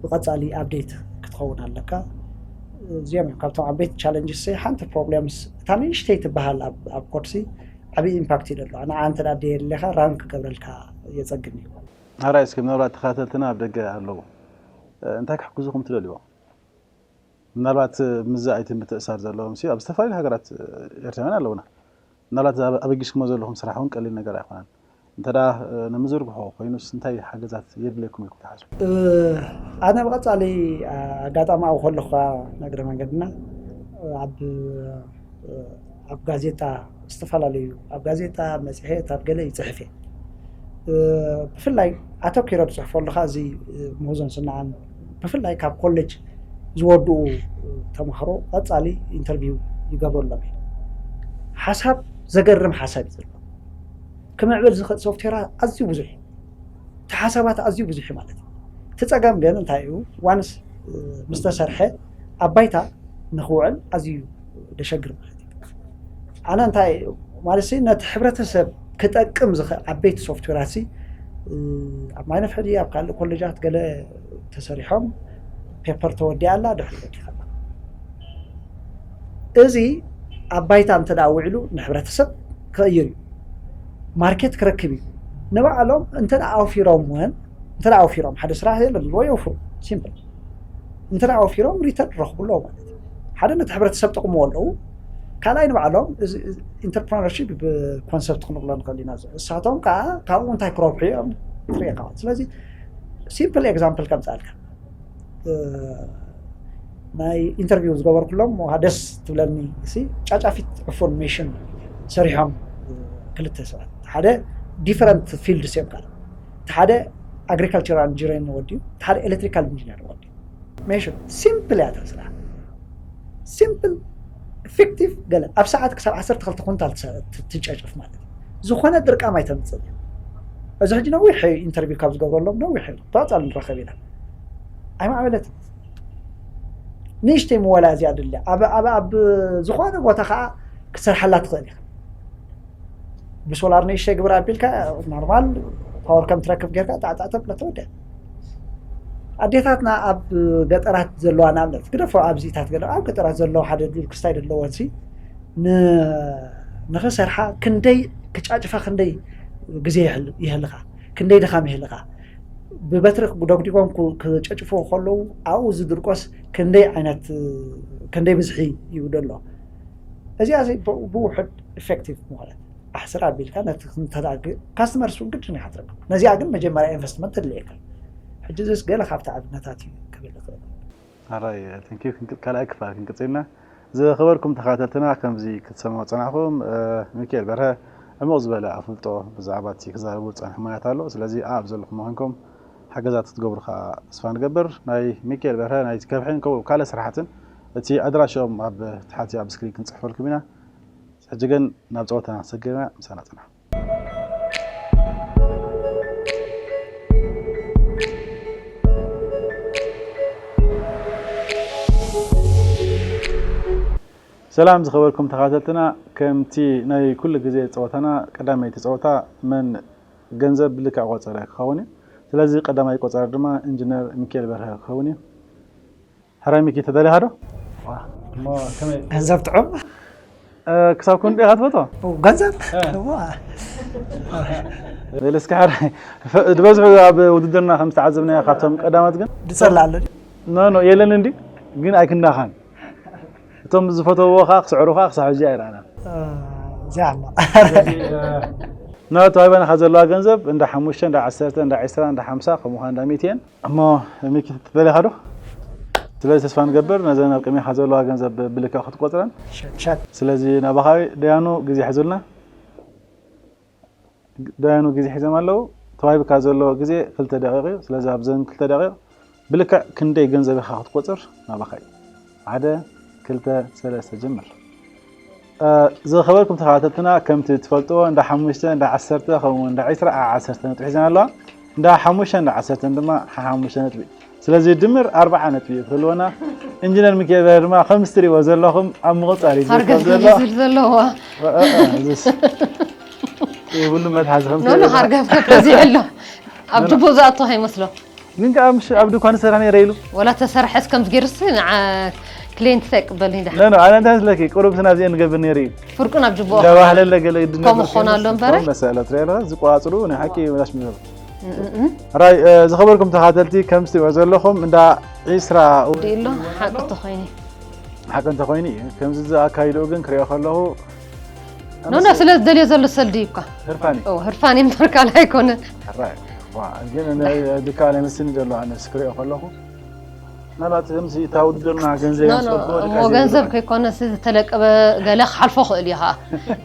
ብቐፃሊ ኣፕዴት ክትኸውን ኣለካ እዚኦም እዮም ካብቶም ዓበይቲ ቻለንጅስ ሓንቲ ፕሮብለምስ እታ ንእሽተይ ትበሃል ኣብ ኮድሲ ዓብዪ ኢምፓክት እዩ ደሎ ንዓ እንተ ደየለካ ራንክ ክገብረልካ የፀግም እዩ ሓራይ እስኪ ምናልባት ተኸታተልትና ኣብ ደገ ኣለዉ እንታይ ክሕግዙኹም ትደልዎ ምናልባት ምዚ ኣይቲ ምትእሳር ዘለዎም ሲ ኣብ ዝተፈላለዩ ሃገራት ኤርትራውያን ኣለውና ምናልባት ኣበጊስኩሞ ዘለኹም ስራሕ እውን ቀሊል ነገር ኣይኮነን እንተ ንምዝርግሖ ኮይኑስ እንታይ ሓገዛት የድልየኩም ኢልኩም ትሓስቡ ኣነ ብቐፃሊ ኣጋጣሚ ኣብ ከለኳ ነግረ መንገድና ኣብ ኣብ ጋዜጣ ዝተፈላለዩ ኣብ ጋዜጣ መፅሄት ኣብ ገለ ይፅሕፍ እየ ብፍላይ ኣተኪሮ ዝፅሕፈሉ ከዓ እዚ ምህዞን ስናዓን ብፍላይ ካብ ኮሌጅ ዝወድኡ ተምሃሮ ቀፃሊ ኢንተርቪው ይገብረሎም እዩ ሓሳብ ዘገርም ሓሳብ እዩ ዘሎ ክምዕብል ዝኽእል ሶፍትዌራት ኣዝዩ ብዙሕ እዩ እቲ ሓሳባት ኣዝዩ ብዙሕ እዩ ማለት እዩ እቲ ፀገም ግን እንታይ እዩ ዋንስ ምስተሰርሐ ኣብ ባይታ ንክውዕል ኣዝዩ ደሸግር ማለት እዩ ኣነ እንታይ ማለት ነቲ ሕብረተሰብ ክጠቅም ዝኽእል ዓበይቲ ሶፍትዌራት ኣብ ማይነፍሕዲ ኣብ ካልእ ኮሌጃት ገለ ተሰሪሖም ፔፐር ተወዲኣ ኣላ ድሕሪ ወዲኻ እዚ ኣብ ባይታ እንተ ውዕሉ ንሕብረተሰብ ክቕይር እዩ ማርኬት ክረክብ እዩ ንባዕሎም እንተ ኣውፊሮም እውን እንተ ኣውፊሮም ሓደ ስራሕ የለን ወይ የውፍሩ ሲምፕል እንተ ኣውፊሮም ሪተርን ረኽቡ ኣለዎ ማለት እዩ ሓደ ነቲ ሕብረተሰብ ጠቕምዎ ኣለዉ ካልኣይ ንባዕሎም ኢንተርፕረነርሽፕ ብኮንሰፕት ክንብሎ ንኽእል ኢና እሳቶም ከዓ ካብኡ እንታይ ክረብሑ እዮም ትሪኢኻ ስለዚ ሲምፕል ኤግዛምፕል ከምፅኣልካ ናይ ኢንተርቪው ዝገበርኩሎም ደስ ትብለኒ። ሲ ጫጫፊት ዕፉን ሜሽን ሰሪሖም ክልተ ሰባት፣ ሓደ ዲፈረንት ፊልድ እዮም ካልእ፣ እቲ ሓደ ኣግሪካልቸራል ኢንጂነር ወዲዩ፣ እቲ ሓደ ኤሌክትሪካል ኢንጂነር ወዲዩ። ሜሽን ሲምፕል እያ እታ ስራሕ፣ ሲምፕል ኢፌክቲቭ። ገለ ኣብ ሰዓት ክሳብ ዓሰርተ ክልተ ኩንታል ትጨጭፍ ማለት እዩ። ዝኾነ ድርቃም ኣይተምፅእ። እዚ ሕጂ ነዊሕ ኢንተርቪው ካብ ዝገብረሎም ነዊሕ እዩ። ተዋፃል ንረኸብ ኢና። ኣይማዕበለትን። ንእሽተይ ምወላ እዚኣ ድልያ ኣብ ኣብ ኣብ ዝኾነ ቦታ ከዓ ክትሰርሓላ ትኽእል ኢኻ። ብሶላር ንእሽተይ ግብር ኣቢልካ ኖርማል ፓወር ከም ትረክብ ጌርካ ጣዕጣዕ ተብለ ተወደ። ኣዴታትና ኣብ ገጠራት ዘለዋ ንኣብነት ግደፎ ኣብዚታት ገለ ኣብ ገጠራት ዘለዋ ሓደ ዱር ክስታይ ዘለወን ሲ ን- ንኽሰርሓ ክንደይ ክጫጭፋ ክንደይ ግዜ ይሕል- ይህልኻ ክንደይ ድኻም ይህልኻ ብበትሪ ደጉዲጎም ክጨጭፎ ከለዉ ኣብኡ ዝድርቆስ ክንደይ ዓይነት ክንደይ ብዝሒ ይብደሎ። እዚኣ ብውሕድ ኢፌክቲቭ ምኾነት ኣሕስር ኣቢልካ ነቲ ክንተዳግ ካስተመርስ እውን ግድን ኢኻ ትረክብ። ነዚኣ ግን መጀመርያ ኢንቨስትመንት ተድልየካ። ሕጂ ዝስ ገለ ካብቲ ኣብነታት እዩ ክብል ይኽእል። ኣራይ ቴንኪዩ ካልኣይ ክፋል ክንቅፅልና ዝኸበርኩም ተኻተልትና ከምዚ ክትሰምዑ ፀናሕኩም ሚካኤል በርሀ ዕሙቕ ዝበለ ኣፍልጦ ብዛዕባ እቲ ክዛረቡ ዝፀንሐ ሞያት ኣሎ። ስለዚ ኣብ ዘለኹም ኮይንኩም ሓገዛት ክትገብሩ ከዓ ተስፋ ንገብር። ናይ ሚካኤል በርሀ ናይ ከብሕን ከምኡ ካልእ ስራሕትን እቲ ኣድራሽኦም ኣብ ታሕቲ ኣብ ስክሪን ክንፅሕፈልኩም ኢና። ሕጂ ግን ናብ ፀወታና ክሰግር ኢና፣ ምሳና ፅንሑ። ሰላም ዝኸበርኩም ተኻተልትና፣ ከምቲ ናይ ኩሉ ግዜ ፀወታና ቀዳመይቲ ፀወታ መን ገንዘብ ብልክዕ ቆፀረ ክኸውን እዩ። ስለዚ ቀዳማይ ቆፃሪ ድማ ኢንጂነር ሚካኤል በርሀ ክኸውን እዩ። ሕራይ ሚኪ ተደሊኻ ዶ? ገንዘብ ጥዑም ክሳብ ክንዲ ኢኻ ትፈትዎ? ገንዘብ ዝበዝሑ ኣብ ውድድርና ከም ዝተዓዘብናዮ ካብቶም ቀዳማት ግን ድፀላ ኣሎ ኖ ኖ የለን እንዲ ግን ኣይክንዳኻን እቶም ዝፈተዎ ከዓ ክስዕሩ ከዓ ክሳብ ሕጂ ኣይረኣና እዚኣ ኣሎ ናቱ ሃይባናኻ ዘለዋ ገንዘብ እንዳ ሓሙሽተ እንዳ ዓሰርተ እንዳ ዕስራ እንዳ ሓምሳ ከምኡ ከዓ እንዳ ሚእቲ እየን እሞ ሚኪ ትደሊኻ ዶ ስለዚ ተስፋ ንገብር ነዘን ኣብ ቅድሜኻ ዘለዋ ገንዘብ ብልክዕ ክትቆፅረን ስለዚ ናባኻዊ ደያኑ ግዜ ሕዙልና ደያኑ ግዜ ሒዞም ኣለዉ ተዋሂብካ ዘሎ ግዜ ክልተ ደቂቕ እዩ ስለዚ ኣብዘን ክልተ ደቂቕ ብልክዕ ክንደይ ገንዘብ ኢኻ ክትቆፅር ናባኻ እዩ ሓደ ክልተ ሰለስተ ጀምር ዝኸበርኩም ተኸታተልትና ከምቲ ትፈልጥዎ እንዳ ሓሙሽተ እንዳ ዓሰርተ ከምኡ እንዳ ዒስራ ዓ ዓሰርተ ነጥቢ ሒዘን ኣለዋ እንዳ ሓሙሽተ እንዳ ዓሰርተ ድማ ሓሙሽተ ነጥቢ ስለዚ ድምር ኣርባዓ ነጥቢ እዩ ክህልወና ኢንጂነር ሚካኤል በርሀ ድማ ከም ስትሪዎ ዘለኹም ኣብ ምቕፃል እዩ ዝርከብ ዘሎ ዘለዋ ይብሉ መትሓዚ ከም ኖ ሃርገፍ ተዚሑ ኣሎ ኣብ ጅቦ ዝኣቶ ከይመስሎ ግን ከዓ ምሽ ኣብ ድኳን ዝሰርሕ ነይረ ኢሉ ወላ ተሰርሐስ ከምዚ ገይሩስ ንዓ ክሊንት ተቅበል ንዳ ኖ ኖ ኣነ እንታይ ስለኪ ቁሩብ ስና እዚአን ንገብር ነይረ እዩ ፍርቁን ኣብ ጅቦ እንዳባህለለ ገለ ግድነ ከምኡ ክኾን ኣሎ እምበረ መሰለ ትሪኦ ኣለኻ ዝቋፅሩ ናይ ሓቂ ምላሽ ምዘሩ ራይ ዝኸበርኩም ተኻተልቲ ከም ስትሪኦ ዘለኹም እንዳ ዒስራ ድሎ ሓቂ ተኾይኑ ሓቂ እንተኾይኑ እዩ ከምዚ ዝኣካይድኡ ግን ክሪኦ ከለኹ ኖ ኖ ስለ ዝደልዮ ዘሎ ሰልዲ እዩ እኳ ህርፋን እዩ ኦ ህርፋን እዩ እምበር ካልእ ኣይኮነን ሕራይ ዋ ግን ናይ ድካ ናይ ምስኒ ዘሎ ኣነስ ክሪኦ ከለኹ ምናልባት ከምዚ እታ ውድድርና ገንዘብ ኖ ኖ ያስፈልጎ ድካ እሞ ገንዘብ ዘይብልካ። ከይኮነስ ዝተለቀበ ገለ ክሓልፎ ክእል እዩ ከዓ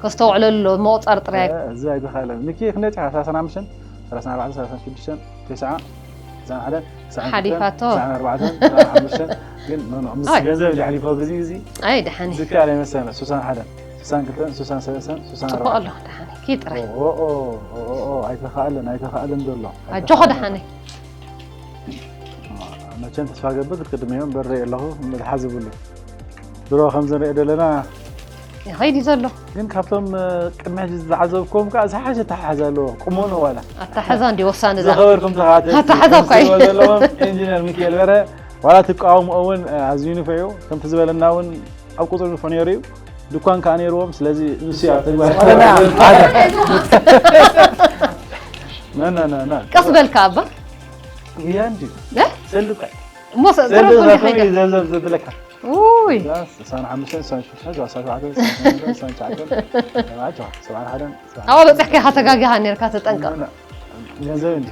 ከስተውዕለሉ ምቑፃር ጥራይ እ፣ እዚ ኣይተኻእለን ሚኪ ክንደይ ፂሓ ሰላሳ ሓሙሽተ ሰላሳ ኣርባዕተ ሰላሳ ሽዱሽተ ተስዓ ተስዓ ሓደ ተስዓ ሓሊፋቶ። ተስዓ ኣርባዕተ ተስዓ ሓሙሽተ ግን ኖ ኖ ምስ ኣይ። ገንዘብ እንዲ ሓሊፎ ግዜ ግዜ ኣይ ደሓኒ ዝከኣል ኣይመሰለን ሱሳን ሓደ ሱሳን ክልተ ሱሳን ሰለስተን ሱሳን ጽቡቕ ኣርባዕተ ኣሎ ደሓኒ ኪድ ጥራይ ኦ ኦ ኦ ኦ ኣይተኻእለን ኣይተኻእለን ዘሎ ኣጆኹ ኣይተኻእለን። ደሓኒ አ፣ መቸም ተስፋ ገብር ክትቅድም እዮም በረ ኣለኹ መትሓዚ ብሉ ድሮ ከም ዝንሪኦ ዘለና ይኸይድ እዩ ዘሎ ግን ካብቶም እ፣ ቅድሚ ሕጂ ዝዓዘብኩም ከዓ ዝሓሸ ተሓሓዝ ኣለዎ ቁመኑ ዋላ ኣተሓዛ እንዲ ወሳኒ እዛ ዝኸበርኩም ተኻተልቲ ኣተሓዛ እኮ እዩ። ከምዝሪእዎ ዘለኹም ኢንጂነር ሚካኤል በረ ዋላ እቲ ቃውምኦ እውን እ፣ ኣዝዩ ንፉዕ እዩ ከምቲ ዝበለና እውን ኣብ ቁፅሪ ንፉዕ ነይሩ እዩ ድኳን ከዓ ነይርዎም ስለዚ ንሱ እዩ ኣብ ተግባር ና፣ ና፣ ና፣ ና። ቀስ በልካ ኣባ እያ እንዲ እ? ሰልዱ ቃ እሞ ሰ- ሰልዱ ዘረብኩ ቃ ዲኻ? ከመይ ዘብዘብ ዘብለካ ውይ እዛ ስሳን ሓሙሽተን ስሳን ሽዱሽተን ሰባን ሸውዓተን ሰሳን ሰባን ሸውዓተን ሰባን ሓደን ኣብኣ በፅሕካ ኢኻ ተጋጊኻ ነርካ ተጠንቀቕ ገንዘብ እንዲ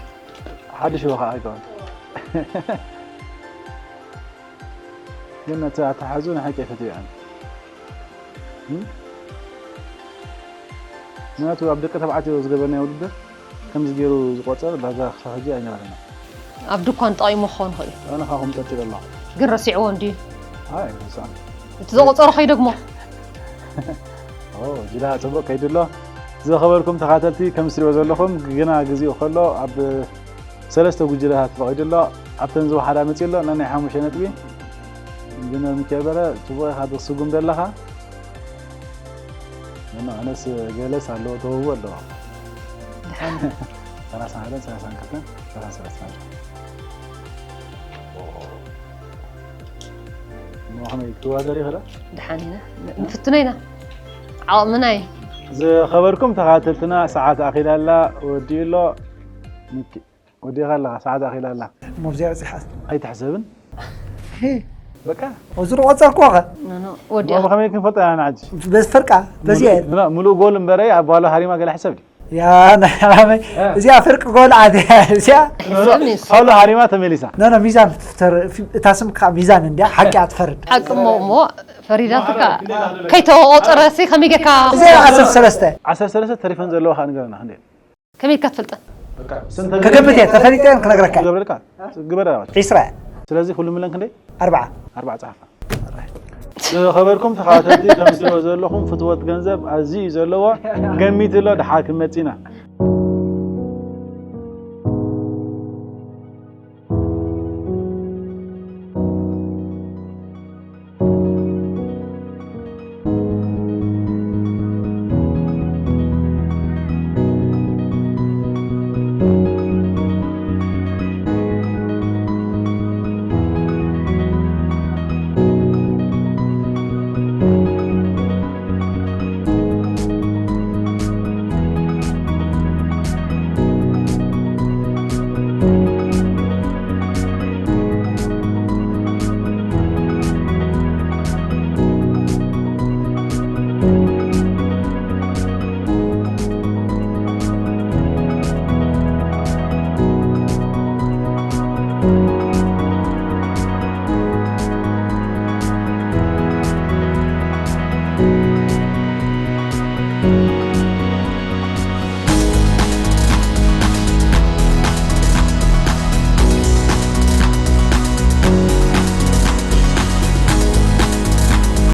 ሓድሽ ወኻ ኣይከውን ግን ነቲ ኣተሓሕዝኡ ንሓቂ ኣይፈትዮ እየ ኣነ። እም? ምኽንያቱ ኣብ ደቂ ተባዕትዮ ዝገበርናዮ ውድድር ከምዚ ገይሩ ዝቆጸር ዳርጋ ክሳብ ሕጂ ኣይነበረና። ኣብ ድኳን ጠቒሙ ክኸውን ይኽእል እዩ። ኣነ ካብኹም ቀጺለ ኣለኹ። ግን ረሲዕዎ እንድዩ። ኣይ፣ ኣይረሳዕን። እቲ ዘቆጸሮ ከይደግሞ። ኦ፣ ጅላ ጽቡቕ ከይዱ ኣሎ። ዝኸበርኩም ተኻተልቲ፣ ከም እትሪእዎ ዘለኹም ግና ግዜኡ ከሎ ኣብ ሰለስተ ጉጅለታት ተፈቒዱ ኣሎ። ኣብተን ዝወሓዳ መጺኡ ኣሎ፣ ነናይ ሓሙሽተ ነጥቢ። ኢንጂነር ሚካኤል በረ፣ ጽቡቕ ኢኻ ትስጉም ዘለኻ። ምነው፣ ኣነስ ገለስ ኣለዎ፣ ተውህቦ ኣለዎ። ደሓን። ሰላሳ ሓደን ሰላሳን ክልተን ሰላሳ ሰለስተ። እሞ ከመይ፣ ክትወዳደሪ ይኽእላ? ደሓን ኢና። ን-፣ ንፍትኖ ኢና። ዓቕምና እዩ። ዝኸበርኩም ተኻተልትና፣ ሰዓት ኣኺላ ኣላ፣ ወዲኡ ኣሎ። ሚኪ-፣ ወዲእኻ ኣለኻ፣ ሰዓት ኣኺላ ኣላ። እሞ ኣብዚኣ በጺሓ። ኣይትሕሰብን። ሄ። በቃ። እዚ ዝቆጸርኩ ኸ? ኖ፣ ኖ፣ ወዲኣ። እሞ ብኸመይ ክንፈልጦ ኢና ንዓጂ? በዚ ፍርቃ፣ በዚ ምሉእ፣ እየ። ኖ፣ ምሉእ ጎል እምበረይ ኣብ ባሎ ሃሪማ ገለ ሕሰብ ድዩ? ያ፣ ናይ ዓመይ። እ። እዚኣ ፍርቂ ጎል ዓዲ፣ እዚኣ። ሕሰብ ኒስ። ባሎ ሃሪማ ተመሊሳ። ኖ፣ ኖ፣ ሚዛን ትፍተር፣ እታ ስም ከዓ ሚዛን እንድያ፣ ሓቂ እያ ትፈርድ። ሓቂ እሞ፣ እሞ ፈሪዳትካ ከይተቆጸረ ሲ ከመይ ጌርካ? እዚኣ ዓሰርተ ሰለስተ። ዓሰርተ ሰለስተ ተሪፈን ዘለዋ ከዓ ንገረና፣ ክንደይ? ከመይ ኢልካ ትፈልጠን? በቃ፣ ስንት ከግምት እየ፣ ተፈሊጠ እየ ክነግረካ። ዝገብረልካ? ግበር ኣባል። ዒስራ። ስለዚ ኩሉ ምለን ክንደይ? ኣርብዓ። ኣርብዓ ጸሓፋ። ዝኸበርኩም ተኸታተልቲ፣ ከም ትሪእዎ ዘለኹም ፍትወት ገንዘብ ኣዝዩ እዩ ዘለዎ። ገሚት ኣሎ፣ ድሓር ክንመጽእ ኢና።